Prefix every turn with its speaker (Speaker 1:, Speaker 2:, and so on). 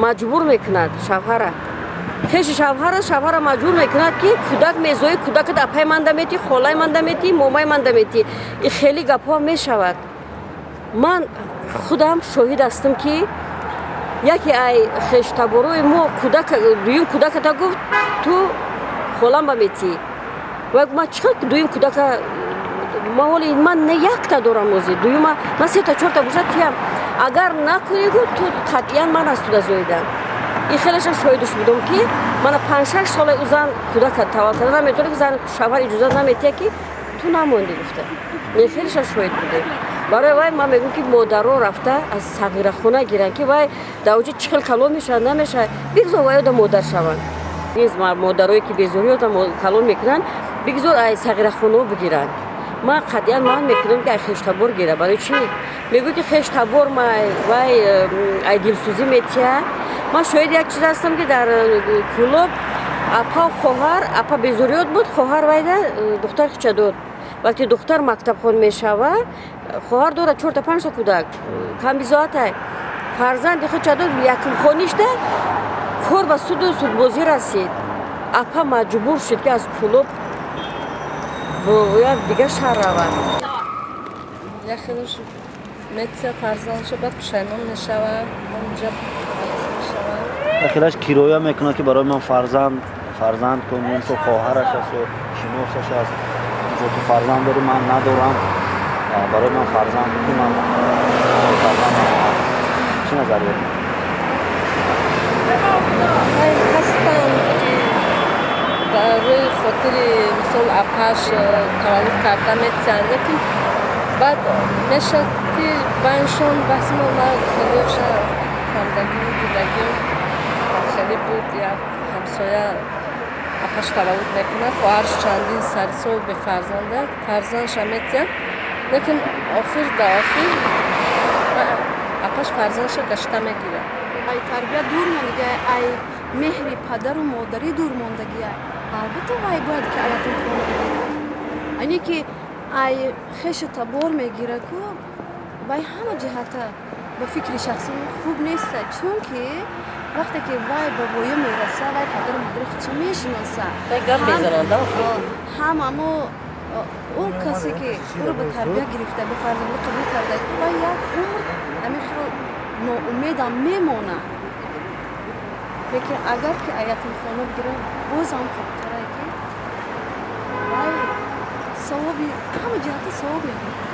Speaker 1: Маҷбур мекунад шавҳара, хеши шавҳара, шавҳара маҷбур мекунад, ки кӯдак мезоӣ, кӯдакат апаи манда метӣ, холаи манда метӣ, момаи манда метӣ. И хеле гапҳо мешавад. Ман худам шоҳид ҳастам, ки яке ай хештаборои мо кӯдак, дуюм кӯдаката гуфт, ту холам ба метӣ. Вай гуфт: «Ман чӣ хел дуюм кӯдака? Ма ҳоли ман не якта дорам, ози дуюма ман сета чорта бошад, тиям. Агар накунӣ, гуфт, ту қатъиян ман аз туда зоидам». И хелеша шоҳидуш будам, ки мана 5-6 сола ӯ зан кӯдака таваллуд карда наметавонад, ки зан шавҳар иҷозат наметиҳад, ки ту намондӣ, гуфта. Ин хелеша шоҳид будем. Барои вай ман мегӯм, ки модаро рафта аз сағирахона гиранд, ки вай дар оҷа чӣ хел калон мешавад, намешавад, бигзор вайода модар шаванд. Низ модарое ки безориёта калон мекунанд, бигзор ай сағирахонао бигиранд. Ман қатъиян ман мекунам, ки ай хештабор гира. Барои чӣ мегӯй, ки хештабор вай ай дилсӯзӣ метиҳад? Ман шоҳиди як чиз ҳастам, ки дар Кӯлоб апа, хоҳар, апа безориёт буд, хоҳар вайда духтар хича дод. Вақте духтар мактабхон мешавад, хоҳар дорад чорта панҷта кӯдак, камбизоатай, фарзанди худша дод. Якумхонишда кор ба суду судбозӣ расид. Апа маҷбур шуд, ки аз Кӯлоб бо як дигар шаҳр равад.
Speaker 2: Яхелаш метия фарзандшо, баъд пушаймон мешавад, онҷа мешавад.
Speaker 3: Яхелаш кироя мекунад, ки барои ман фарзанд фарзанд кун. Мисол, хоҳараш аст ё шиносаш аст. Мисол, ту фарзанд дорӣ, ман надорам, барои ман фарзанд кун, ман фарзанд. Чӣ назар дорӣ?
Speaker 2: Ҳастанд, ки барои хотири, мисол, апаш таваллуд карда метиҳанд, лекин баъд мешавад, ки байншон баҳси мо хелеша фаҳмидагию дидагием хеле буд. Як ҳамсоя апаш таваллуд мекунад, хоҳарш чандин сари сол бефарзанда, фарзандша метиҳад, лекин охир дар охир апаш фарзандша гашта мегирад.
Speaker 4: Ай тарбия дур мондагиай, ай меҳри падару модарӣ дур мондагиай. Албатта, вай бояд ки ятимхона бигирад. Айне ки ай хешу табор мегирад ку, вай ҳама ҷиҳата ба фикри шахсӣ хуб неста, чунки вақте ки вай ба воя мераса, вай падару модари худша мешиноса. Ҳам амо ӯ касе ки ӯро ба тарбия гирифта, ба фарзандӣ қабул карда, вай як умр ҳамин хел ноумедам мемонад. Лекин агар ки ятимхона бигирад, бозам хубтарае, ки вай савоби ҳама ҷиҳата савоб мегирад.